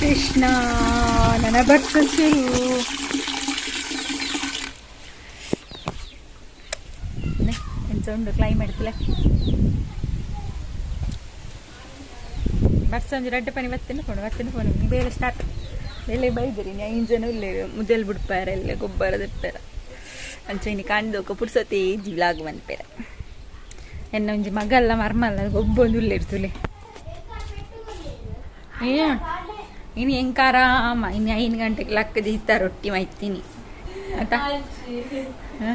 ಕೃಷ್ಣ. ನನ್ನ ಬರ್ಸ ಶುರು. ಎಂಚ ಉಂಡು ಕ್ಲೈಮೇಟ್ ತುಲೆ. ಬರ್ಸ ಒಂಜಿ ರಡ್ಡ್ ಪನಿ ಬತ್ತಿನ ಪೋಣ ಬತ್ತಿನ ಪೋಣ. ಬೇಲೆ ಸ್ಟಾರ್ಟ್. ಬೇಲೆ ಬೈದಿರಿ ಐನ್ ಜನ ಉಲ್ಲೇರು. ಮುದೆಲ್ ಬುಡ್ಪಾರ ಎಲ್ಲ, ಗೊಬ್ಬರ ದೆಪ್ಪೆರ. ಅಂಚ ಇನಿ ಕಾಂಡೋಕ ಪುರ್ಸೊತೆ ಇಜ್ಜಿ ವ್ಲಾಗ್ ಮನ್ಪೆರ. ಎನ್ನ ಒಂಜಿ ಮಗಲ್ಲ ಮರ್ಮಲ್ಲ ಗೊಬ್ಬೊಂದು ಉಲ್ಲೇರು ತುಲೆ. ಏ ಇನಿ ಎಂಕ ಆರಾಮ. ಇನ್ನು 5 ಗಂಟೆಗೆ ಲಕ್ಕದ ಇತ್ತ ರೊಟ್ಟಿ ಮೈತೀನಿ ಆತ ಹ?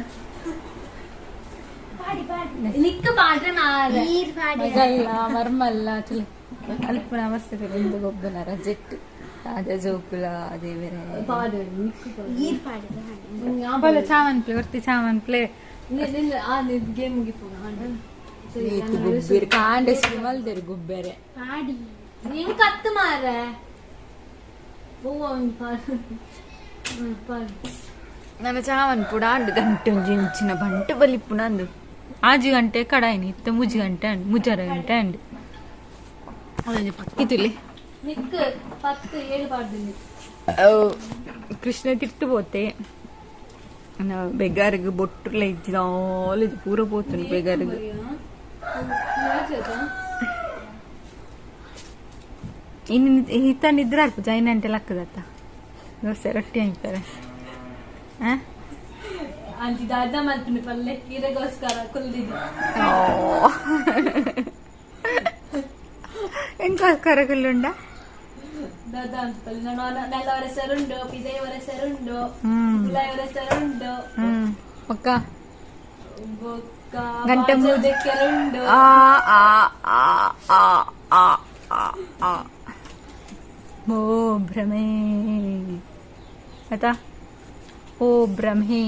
ನಿಕ್ಕ ಪಾಡ್ರೆ ಮಾರ. ಮಗಲ್ಲ ಮರ್ಮಲ್ಲ ತುಲೆ ಅಲ್ಪನ ಅವಸ್ಥೆ. ಒಂದು ಗೊಬ್ಬನ ರಜೆಟ್ ರಾಜ ಜೋಕುಲ ದೇವರೇ. ಬೊಲ್ಲ ಚಾಮನ್ ಪ್ಲೇ ವರ್ತಿ ಚಾಮನ್ ಪ್ಲೇ. ಗೇಮ್ ಮುಗಿಪು. ಗುಬ್ಬೇರು ಕಾಂಡೆ ಮಲ್ದೇರು ಗುಬ್ಬೇರೆ. ಪಾಡಿ ನಿಂಗ್ ಕತ್ತು ಮಾರ. ಪಾಡು ಪಾಡು. ನನ್ನ ಚಾವನ್ ಪುಡ ಅಂಡು ಗಂಟೆ ಒಂಜಿ ಇಂಚಿನ ಬಂಟು ಬಲಿಪುನ ಅಂದು 6 ಗಂಟೆ ಕಡಾಯಿನಿ ಇತ್ತ 3 ಗಂಟೆ ಅಂಡು 3.5 ಗಂಟೆ ಅಂಡು ಅದೊಂಜಿ ಪಕ್ಕಿ ತುಲಿ. ನಿಕ್ 10 7 ಪಾಡ್ದು. ಕೃಷ್ಣ ತಿರ್ತು ಪೋತೆ. ಬೆಗಾರಿಗೆ ಬೊಟ್ಟುಲ ಇಜ್ಜಿದಾಲ್ ಇದು ಪೂರ ಪೋತುಂಡು ಬೆಗಾರಿಗೆ. ಇನ್ನು ಇತ್ತ ನಿದ್ರೆ ಅಲ್ಪ ಜೈನ ಅಂಟೆ ಲಕ್ಕದತ್ತ ದೋಸೆ ರೊಟ್ಟಿ ಅಂತಾರೆ ಆ. ಅಂಚಿ ದಾದ ಮಲ್ಪುನಿ ಪಲ್ಲೆ ಈರೆಗೋಸ್ಕರ ಕುಲ್ದಿದ್ದು. ಎಂಕೋಸ್ಕರ ಕುಲ್ಲುಂಡ? ದಾದ ಅಂತ ನಾನು ನೆಲ್ಲ ಹೆಸರುಂಡು, ಪಿಜೆಯವರ ಹೆಸರುಂಡು, ಹ್ಮ್ ಗುಲಾಯವರ ಹೆಸರುಂಡು. ಹ್ಮ್ ಒಕ್ಕ ಬೊಕ್ಕ ಗಂಟೆ ಬೆಕ್ಕರುಂಡು. ಆ ಆ ಆ ಆ ಆ ಆ ಆ ಓ ಭ್ರಮೆ ಆಯ್ತಾ? ಓ ಭ್ರಮೆ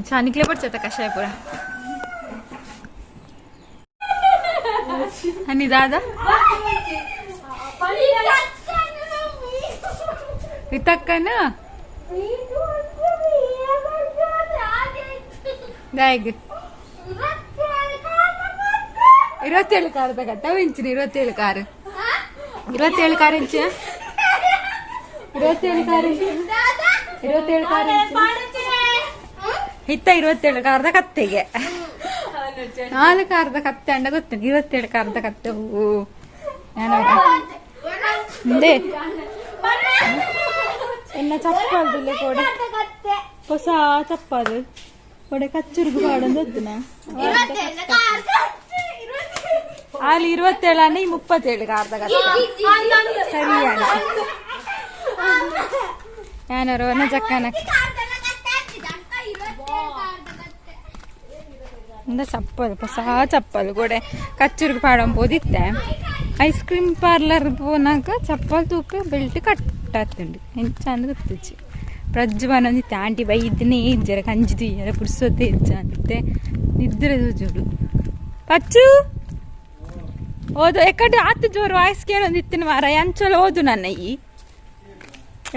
ಚಾ ನಿಕ್ಲೆ ಪಡ್ಚತ್ತ ಕಷಾಯ ಪೂರ ಅನ್ನಿ ದಾದ. ಇತ್ತಕ್ಕನ ದಾಯಗ್ 27 ಕಾರ್ ತಗತ್ತ ಇಂಚಿನ 27 ಕಾರ್, 27 ಕಾರ್ ಇಂಚ, 27 ಕಾರ್ ಇಂಚ, 27 ಕಾರ್ ಇಂಚ ಇತ್ತ. 27 ಕಾರ್ದ ಕತ್ತೆಗೆ ನಾಲ್ಕು ಕಾರ್ದ ಕತ್ತೆ ಅಂಡ ಗೊತ್ತೇನೆ. 27 ಕಾರ್ದ ಕತ್ತೆ. ಓ ನಾನು ಹಿಂದೆ ಎನ್ನ ಚಪ್ಪಲ್ದಿಲ್ಲ ಕೊಡೆ. ಹೊಸ ಚಪ್ಪಲ್ ಕೊಡೆ ಕಚ್ಚುರ್ಗು ಪಾಡೊಂದು ಗೊತ್ತುನ. ಅಲ್ಲಿ 27 ಅಣ್ಣ, ಈ 37 ಕಾರ್ದ ಕತ್ತೆ ಸರಿಯಾನ. ಯಾನರು ಚಕ್ಕನ ಇಂದ ಚಪ್ಪಲ್, ಹೊಸ ಚಪ್ಪಲ್ ಕೊಡೆ ಕಚ್ಚುರ್ಗು ಪಾಡೊಂಬೋದಿತ್ತೆ. ಐಸ್ ಕ್ರೀಮ್ ಪಾರ್ಲರ್ ಪೋನಾಗ ಚಪ್ಪಲ್ ತೂಪೆ, ಬೆಲ್ಟ್ ಕಟ್ಟಾತುಂಡು. ಎಂಚ ಅಂದ್ ಗೊತ್ತಿಜ್ಜಿ. ಪ್ರಜ್ಜು ಬನೊಂದಿತ್ತೆ. ಆಂಟಿ ಬೈದ್ನೇ ಇಜ್ಜರ ಕಂಜಿ ತುಯ್ಯರ ಪುರ್ಸೊತ್ತೆ ಇಜ್ಜ ಅಂತೆ ನಿದ್ರೆ ತೂಜುಡು. ಪಚ್ಚು ಓದು ಎಕ್ಕಡೆ ಆತು ಜೋರು ವಾಯ್ಸ್ ಕೇಳೊಂದಿತ್ತಿನ ಮಾರ. ಎಂಚಲ ಓದು ನನ್ನ ಈ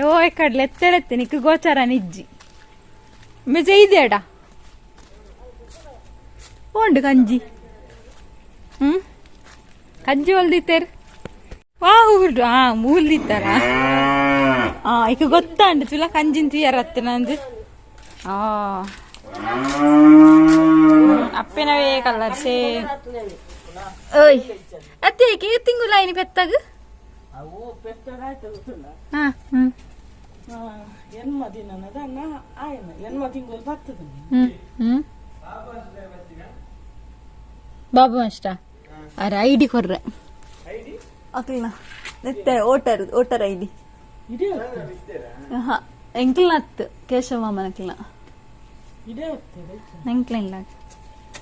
ಓ ಎಕ್ಕಡ್ಲೆ ಎತ್ತೆಳೆತ್ತೆ ನಿಕ್ ಗೋಚಾರ ನಿಜ್ಜಿ ಮೆಜೆ ಇದೆಯಡ ಉಂಡು ಕಂಜಿ. ಹ್ಮ್ ಕಂಜಿ ಒಲ್ದಿತ್ತೇರು ವಾ ಊರು ಆ ಮೂಲ್ದಿತ್ತಾರ. ಆ ಈಗ ಗೊತ್ತಾಂಡು ತುಲ ಕಂಜಿನ್ ತುಯ್ಯರತ್ತೆ ನಂದು. ಆ ಅಪ್ಪೆನವೇ ಕಲರ್ ಸೇಮ್. ಓಯ್ ಅತ್ತೆ, ಏಕೆ ತಿಂಗುಲ ಐನಿ ಪೆತ್ತಾಗ? ಅವು ಪೆತ್ತಗಾಯ್ತು ಗೊತ್ತುಂಡ. ಹಾ ಹ್ಮ್ ಎನ್ಮ ದಿನದ ಆಯ್ನ ಎನ್ಮ ತಿಂಗಳು ಬರ್ತದೆ. ಹ್ಮ್ ಹ್ಮ್ ಬಾಬು ಅಷ್ಟ ಅರೆ ಐಡಿ ಕೊರ್ರೆ ಅಕ್ಲಿನ ನೆತ್ತೆ ವೋಟರ್ ವೋಟರ್ ಐಡಿ. ಇಡೇ. ಹಾ ಎಂಕ್ಲಿನ ಅತ್ತು ಕೇಶವ ಮಾಮನಕ್ಲಿನ. ಇಡೇ ಹೋಗ್ತದೆ. ಎಂಕ್ಲಿನ.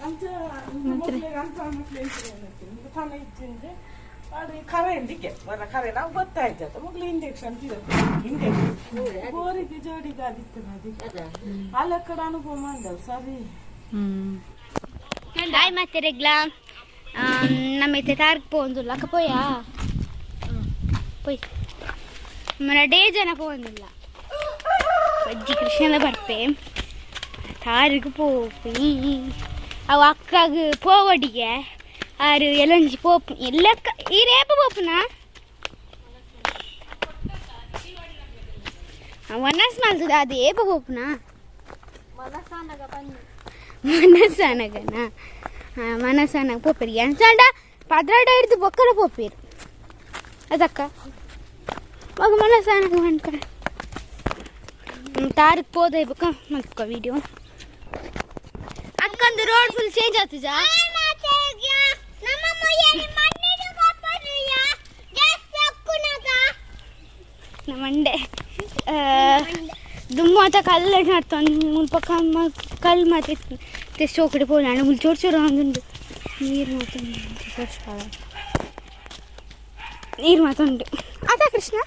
ಅಂಚ ಮಕ್ಳಿಗೆ ಅಂತ ಮಕ್ಳು ತನ ಇಚ್ಚಿಂದ್ರೆ ಅದು ಕರೆ ಎಂಡಿಗೆ ಬರ ಕರೆ ನಾವು ಗೊತ್ತಾಯ್ತು. ಮಗ್ಳು ಇಂಜೆಕ್ಷನ್, ಇಂಜೆಕ್ಷನ್ ಗೋರಿಗೆ ಜೋಡಿಗೆ ಅದಿತ್ತು. ಅದು ಅಲ್ಲಕ್ಕಡ ಅನುಭವ ಮಂದಲ್ ಸರಿ. ಹ್ಮ್ ಹಾಯ್ ಮಾತೆರೆಗ್ಲ. ನಮ್ಮ ಇತ್ತೆ ತಾರ್ಕ್ ಪೋಂದುಲ್ಲ ಅಕ್ಕ. ಪೋಯಾ ಪೋಯ್ మన ಡೇ ಜನ ಪೋಂದುಲ್ಲ. ಅಜ್ಜಿ ಕೃಷ್ಣನ ಬರ್ಪೆ ತಾರಿಗೆ ಪೋಪಿ. ಅವು ಅಕ್ಕಗ್ ಪೋವಡಿಗೆ ಆರು ಎಲ್ಲೊಂಜಿ ಪೋಪು ಎಲ್ಲಕ್ಕ. ಈ ರೇಪ ಪೋಪುನಾ? ವನಸ್ ಮಲ್ತದ ಅದು ಏಪ ಪೋಪುನ ಮನಸ್ಸಾನಗನ ಮನಸ್ಸಾನಾಗ ಪೋಪೇರು ಎಂಚಾಂಡ ಪದ್ರಾಟ ಹಿಡ್ದು ಬೊಕ್ಕಲ ಪೋಪೇರು ಅದಕ್ಕ ಮಗ ಮನಸ್ಸಾನಾಗ ಮಾಡ್ತಾರೆ ತಾರಕ್ ಪೋದ ಬೊಕ್ಕ ಮಲ್ಕೊ ವಿಡಿಯೋ ಅಕ್ಕಂದು ರೋಡ್ ಫುಲ್ ಚೇಂಜ್ ಆಗ್ತದ. ಮಂಡೆ ದುಮ್ಮತ ಕಲ್ಲು ನಡ್ತೊಂದು ಮುಲ್ಪ ಕಮ್ಮ ಕಲ್ಲು ಮಾತ್ರ ಶೋಕಡೆ ಪೋಲ ಮುಲ್ ಚೋರ್ ಚೋರ್ ಒಂದುಂಡು ನೀರು ಮಾತ್ರ ನೀರು ಮಾತ್ರ ಉಂಟು ಅದ ಕೃಷ್ಣ.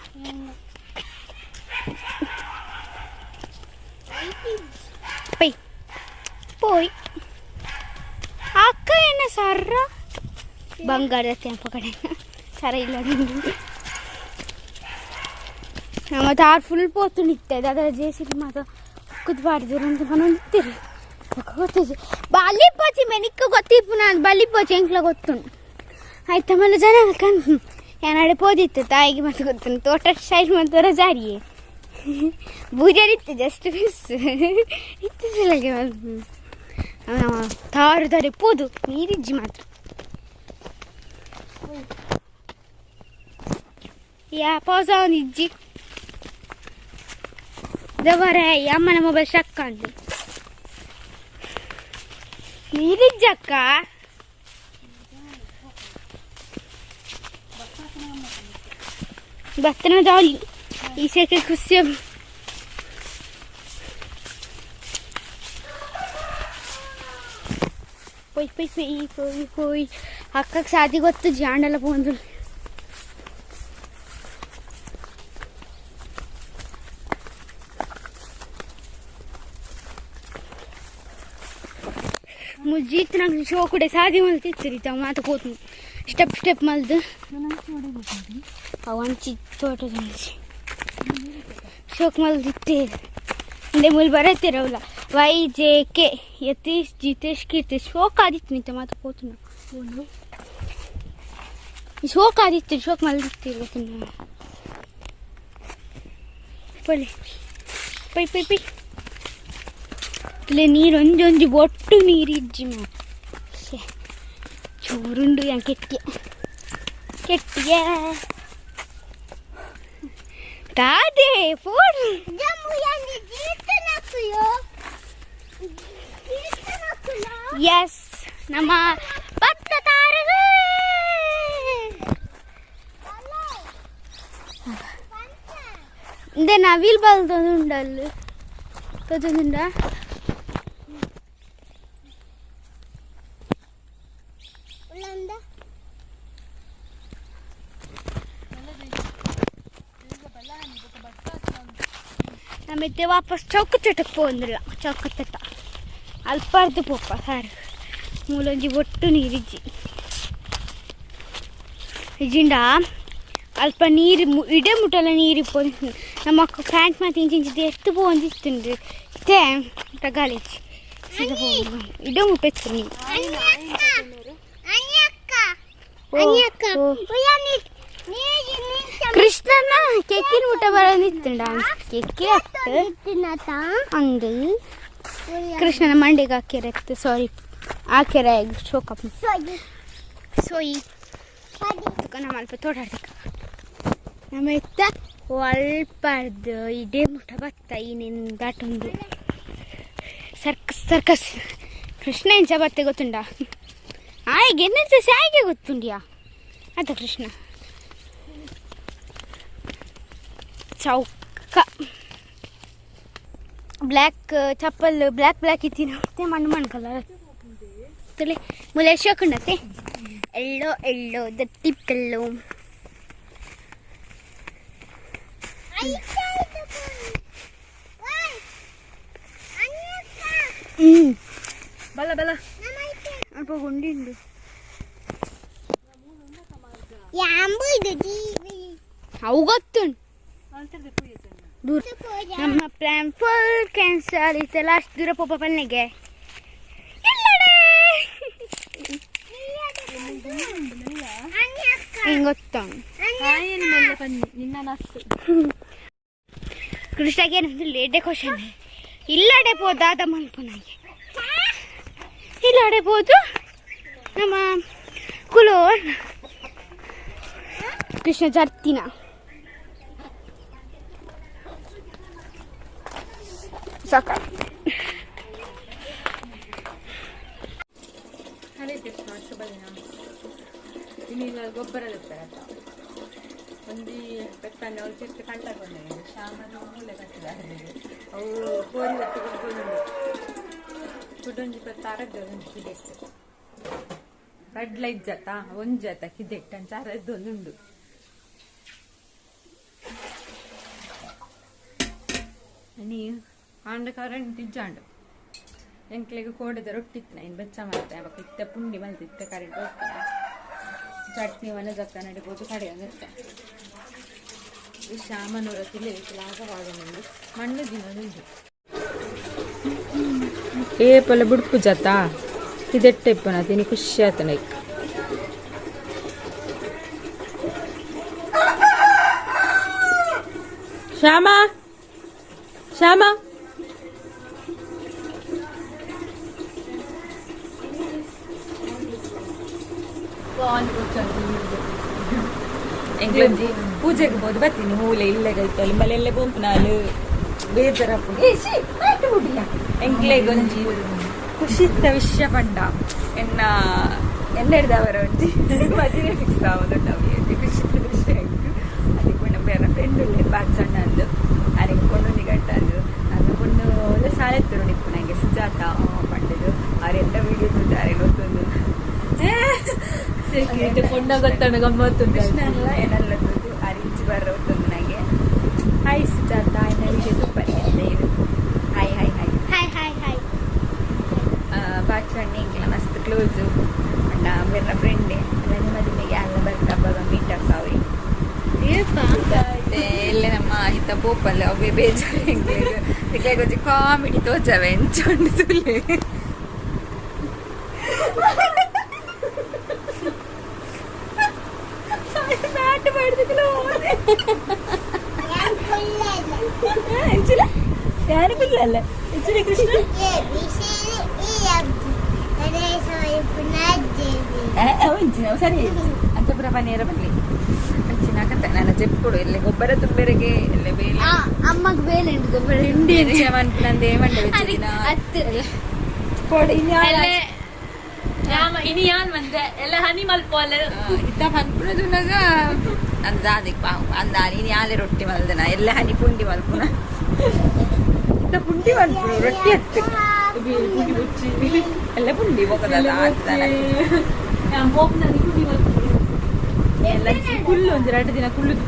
ಪೈ ಪೋಯ್ ಅಕ್ಕ ಏನ ಸರ್ರ ಬಂಗಾರದ ತೆಂಪ ಕಡೆ ಸರ ಇಲ್ಲ. ನಮ್ಮ ತಾರ್ ಫುಲ್ ಪೋತು ನಿತ್ತೆ ದಾದ ಜೇಸಿಬಿ ಮಾತ ಕುದ್ಬಾರ್ದು ಅಂತ ಪನೊಂದಿತ್ತೀರಿ ಗೊತ್ತಿದೆ ಬಲಿಪೋಚಿ ಮೆನಿಕ್ಕ ಗೊತ್ತಿಪ್ಪು ನಾನು ಬಲಿಪೋಚಿ ಎಂಕ್ಲ ಗೊತ್ತುಂಡು ಆಯ್ತಾ ಮಲ್ಲ ಜನ ಕಣ್ ಏನಾಡೆ ಪೋದಿತ್ತು ತಾಯಿಗೆ ಮತ್ತೆ ಗೊತ್ತುಂಟು ತೋಟ ಸ್ಟೈಲ್ ಮಾತ್ರ ಜಾರಿಯೇ ಬೂಜಾರಿತ್ತು ಜಸ್ಟ್ ಮಿಸ್ ಇತ್ತು ತಾರು ತಾರೆ ಪೋದು ನೀರಿಜ್ಜಿ ಮಾತ್ರ ಯಾ ಪೋಸ ಇಜ್ಜಿ ದವರೆ ಅಮ್ಮನ ಮೊಬೈಲ್ ಸ್ಟಕ್ ಅಂದು ನೀರಿಜ್ಜಕ್ಕ ಬತ್ತನ ಜಾಲಿ ಈ ಸೆಕೆ ಖುಷಿ ಪೊಯ್ ಪೊಯ್ ಪೊಯ್ ಪೊಯ್ ಪೊಯ್ ಅಕ್ಕಕ್ಕೆ ಸಾದಿ ಗೊತ್ತು ಜಾಂಡಲ್ಲ ಪೋಂದು ಮುಜ್ಜಿತ್ ನಂಗೆ ಶೋ ಕೂಡ ಸಾದಿ ಮಲ್ತಿತ್ತು ರೀ ಮಾತು ಕೂತು ಸ್ಟೆಪ್ ಸ್ಟೆಪ್ ಮಲ್ದು ಅವಂಚಿ ತೋಟದ ಒಂಚಿ ಶೋಕ್ ಮಲ್ದಿತ್ತೆ ಅಂದೆ ಮುಲ್ ಬರತ್ತಿರವಲ್ಲ Y J K Yathish Jithesh Keerthi ಶೋಕ್ ಆದಿತ್ತು ನಿಂತ ಮಾತು ಕೂತು ಶೋಕ್ ಆದಿತ್ತು ಶೋಕ್ ಮಲ್ದಿತ್ತು ಗೊತ್ತು ಪೊಲೆ ಪೈ ಪೈ ಪೈ ಇಲ್ಲೇ ನೀರು ಒಂಜೊಂಜಿ ಒಟ್ಟು ನೀರು ಇಜ್ಜಿ ಮಾ ಚೂರುಂಡು ಯಾ ಕೆಟ್ಟಿಯ ಕೆಟ್ಟಿಯ ತಾದೆ ಫೋನ್ ಎಸ್ ನಮ್ಮ ಭತ್ತ ತಾರಗ ಇಂದೆ ನವಿಲ್ ಬಲ್ದೊಂದುಂಡಲ್ಲು ತೋಜೊಂದುಂಡ. ನಮ್ಮಿತ್ತೆ ವಾಪಸ್ ಚೌಕ ಚಟಕ್ಕೆ ಪೋಂದಿಲ್ಲ ಚೌಕ ತಟ್ಟ ಅಲ್ಪಾರ್ದು ಪೋಪ ಸಾರು ಮೂಲೊಂಜಿ ಒಟ್ಟು ನೀರಿಜ್ಜಿ ಇಜ್ಜಿಂಡ ಅಲ್ಪ ನೀರು ಇಡೇ ಮುಟ್ಟಲ್ಲ ನೀರು ಪೋಂದು ನಮ್ಮ ಅಕ್ಕ ಪ್ಯಾಂಟ್ ಮಾತು ಇಂಚಿ ಇಂಚಿ ಎತ್ತು ಪೋಂದಿತ್ತುಂಡು ಇತ್ತೆ ತಗಾಲಿಜ್ಜಿ ಸೀದಾ ಪೋಂದು ಇಡೇ ಮುಟ್ಟ ಇತ್ತು ನೀರು. ಕೃಷ್ಣನ ಕೆಕ್ಕಿನ ಊಟ ಬರೋದಿತ್ತುಂಡ ಕೆಕ್ಕೆ ಅಂದು ಕೃಷ್ಣನ ಮಂಡಿಗೆ ಹಾಕಿರತ್ತು ಸಾರಿ ಹಾಕ್ಯಾರ ಶೋಕಪ್ಪ ಸೋಯಿ ನಮ್ಮ ಅಲ್ಪ ತೋಟಾಡ್ತಿಕ್ಕ ನಮ್ಮ ಎತ್ತ ಅಲ್ಪರ್ದು ಇಡೇ ಮುಟ್ಟ ಬತ್ತ ಈ ನಿನ್ ದಾಟೊಂದು ಸರ್ಕಸ್ ಸರ್ಕಸ್ ಕೃಷ್ಣ ಎಂಚ ಬತ್ತೆ ಗೊತ್ತುಂಡ ಆಯ್ಗೆ ಎನ್ನ ಸಾಯಿಗೆ ಗೊತ್ತುಂಡಿಯಾ ಅದ ಕೃಷ್ಣ ಚೌಕ ಬ್ಲ್ಯಾಕ್ ಚಪ್ಪಲ್ ಬ್ಲ್ಯಾಕ್ ಬ್ಲ್ಯಾಕ್ ಇತ್ತೀನಿ ಮತ್ತೆ ಮಣ್ಣು ಮಣ್ಣು ಕಲರ್ ತಲೆ ಮುಲೆ ಶೋಕುಂಡತೆ ಎಲ್ಲೋ ಎಲ್ಲೋ ದಟ್ಟಿ ಪೆಲ್ಲೋ ಬಲ ಬಲ ಅಲ್ಪ ಗುಂಡಿ ಅವು ಗೊತ್ತುಂಟು ದೂರ ನಮ್ಮ ಪ್ಲಾನ್ ಫುಲ್ ಕ್ಯಾನ್ಸಲ್ ಇತ್ತು ಲಾಸ್ಟ್ ದೂರ ಪೋಪ ಪನ್ನೆಗೆ ಹಿಂಗೆ ಗೊತ್ತ. ಕೃಷ್ಣಗೆ ಲೇಟೆ ಕ್ವಶನ್ ಇಲ್ಲಡೆ ಪೋದಾದ ಮಲ್ಪುನಾಗೆ ಇಲ್ಲಡೆ ಪೋದು ನಮ್ಮ ಕುಲೋ ಕೃಷ್ಣ ಜರ್ತಿನ ಸಾಕ. ಹರೇ ಕೃಷ್ಣ, ಶುಭ ದಿನ. ಇನ್ನಿಲ್ಲ ಗೊಬ್ಬರ ಇರ್ತಾರತ್ತ ಒಂಜಿ ಪೆತ್ತನ್ನ ಅವ್ರು ಚಿಕ್ಕ ಕಂಡಕೊಂಡೆ ಶ್ಯಾಮನ ಮೂಲೆ ಕಟ್ಟಿದ್ದಾರೆ. ಅವು ಕೋರಿ ಹೊತ್ತು ಕೊಡ್ಕೊಂಡು ಕುಡೊಂಜಿ ಪೆತ್ತ ಅರದ್ದು ಒಂಜಿ ಕಿದೆಟ್ಟು ರಡ್ಲ ಇಜ್ಜತ್ತ ಒಂಜತ್ತ ಕಿದೆಟ್ಟು ಅಂಚ ಅರದ್ದು ಒಂದುಂಡು. ನೀ ಆಂಡ ಕರೆಂಟ್ ಇಜ್ಜಾಂಡು ಎಂಕ್ಲೆಗ್ ಕೋಡೆದ ರೊಟ್ಟಿ ಇತ್ತು ಇನ್ನು ಬೆಚ್ಚ ಮಾಡ್ತೆ ಬೊಕ ಇತ್ತೆ ಪುಂಡಿ ಮಲ್ತ್ ಇತ್ತೆ ಕರೆಂಟ್ ಹೋಗ್ತದೆ. ಚಟ್ನಿ ಮನೆ ಜಕ್ಕ ನಡಿಬೋದು ಕಡೆ ಅಂದಿತ್ತೆ. ಈ ಶ್ಯಾಮನೂರ ತಿಳಿ ಲಾಭವಾಗನುಂಡು ಮಣ್ಣು ದಿನದುಂಡು ಏಪಲ ಬುಡ್ಪು ಜತ ಇದೆಟ್ಟೆ ಇಪ್ಪನ ತಿನಿ ಖುಷಿ ಆತನ. ಶ್ಯಾಮ ಶ್ಯಾಮ ಎಂಕ್ಲೊಂಜಿ ಪೂಜೆಗೆ ಬೋದು ಬರ್ತೀನಿ ಮೂಲೆ ಇಲ್ಲೆಗೈತಲ್ಲಿ ಮಲೆಲ್ಲೇ ಪೋಂಪುನಾಲು ಬೇಜಾರಪ್ಪು ಎಂಕ್ಲೆಗೊಂಜಿ ಖುಷಿತ್ತ ವಿಷಯ ಪಂಡ ಎನ್ನ ಎನ್ನ ಹಿಡ್ದವರ ಒಂಜಿ ಮದುವೆ ಫಿಕ್ಸ್ ಆಗೋದುಂಟು. ಅವಿ ಖುಷಿತ್ತ ವಿಷಯ ಆಯ್ತು. ಅದಕ್ಕೆ ಪಂಡ ಬೇರೆ ಫ್ರೆಂಡ್ ಉಳ್ಳೆ ಬಾಚಣ್ಣ ಅಂದು ಅರೆಗೆ ಪೊಣ್ಣು ಗಂಟದು ನನ್ನ ಪೊಣ್ಣು ಒಳ್ಳೆ ಸಾಲೆ ನಿಪ್ಪು ನಂಗೆ ಸುಜಾತ ಪಂಡದು ಅವರೆಲ್ಲ ವೀಡಿಯೋ ತುದ್ದಾರೆ ಗೊತ್ತೊಂದು. ಪೊಣ್ಣ ಗೊತ್ತಣ್ಣ ಗಮ್ಮತ್ತು. ಕೃಷ್ಣಲ್ಲ ಏನೆಲ್ಲ ತುದು ಅರಿಂಚಿ ಬರ್ರ ಗೊತ್ತೊಂದು ನಂಗೆ. ಹಾಯ್ ಸುಜಾತ, ಎನ್ನ ತುಪ್ಪ ಇದು. Hi hi hi. Hi hi hi. ಬಾಚಣ್ಣ ಎಂಕೆಲ್ಲ ಮಸ್ತ್ ಕ್ಲೋಸು ಅಣ್ಣ ಬೇರೆ ಫ್ರೆಂಡೇ. ನನ್ನ ಮದುವೆಗೆ ಅಲ್ಲ ಬರ್ತಾ ಅಬ್ಬಾಗ ಮೀಟ್ ಅಪ್ ಅವಿ. ಎಲ್ಲೆ ನಮ್ಮ ಹಿತ ಪೋಪಲ್ಲ ಅವೇ ಬೇಜಾರು ಎಂಕ್ಲೆಗ್ ಒಂಜಿ ಕಾಮಿಡಿ ತೋಜವೆ ಎಂಚುಂಡು ತುಲೆ. ಮ್ಯಾಟ್ ಮಾಡಿದಕ್ಕೆಲ್ಲ ಎಂಚಿಲ್ಲ ಯಾರು ಬಿಲ್ಲಲ್ಲ ಎಂಚಿನ ಕೃಷ್ಣ ಒಂಚಿನ ಸರಿ ಅಂತ ಪನೇರ ಬನ್ನಿ ಅಂಚಿನ ಕತೆ ನನ್ನ ಚೆಪ್ಪುಡು ಎಲ್ಲೆ ಗೊಬ್ಬರ ತುಂಬೆರೆಗೆ ಎಲ್ಲೆ ಬೇಲೆ. ಅಮ್ಮಗ್ ಬೇಲೆ ಉಂಟು ಗೊಬ್ಬರ. ತಿಂಡಿ ಮನ್ಪುನಂದೇ ಮಂಡೆ. ಅತ್ತು. ಕೊಡಿ. ಇನಿ ಯಾನ್ ಮಂದೆ ಎಲ್ಲ ಹನಿ ಮಲ್ಪೋಲೆ. ಇತ್ತ ಮನ್ಪುನದುನಗ ಅಂದ ಅದಕ್ಕೆ ಅಂದ ಇನಿ ಆಲೆ ರೊಟ್ಟಿ ಮಲ್ದನ ಎಲ್ಲ ಹನಿ ಪುಂಡಿ ಮಲ್ಪುನ ಇತ್ತ ಪುಂಡಿ ಮಲ್ಪುನ ರೊಟ್ಟಿ ಹತ್ತು ಪುಂಡಿ ಬುಚ್ಚಿ ಎಲ್ಲ ಪುಂಡಿ ಬೊಕದ ಆಗ್ತಾನೆ. ಪೋಪ್ನ ಪುಂಡಿ ಮಲ್ಪುನ. ಎಲ್ಲ ಕುಲ್ಲು ಒಂಜಿ ರಡ್ಡು ದಿನ ಕುಲ್ಲುದು.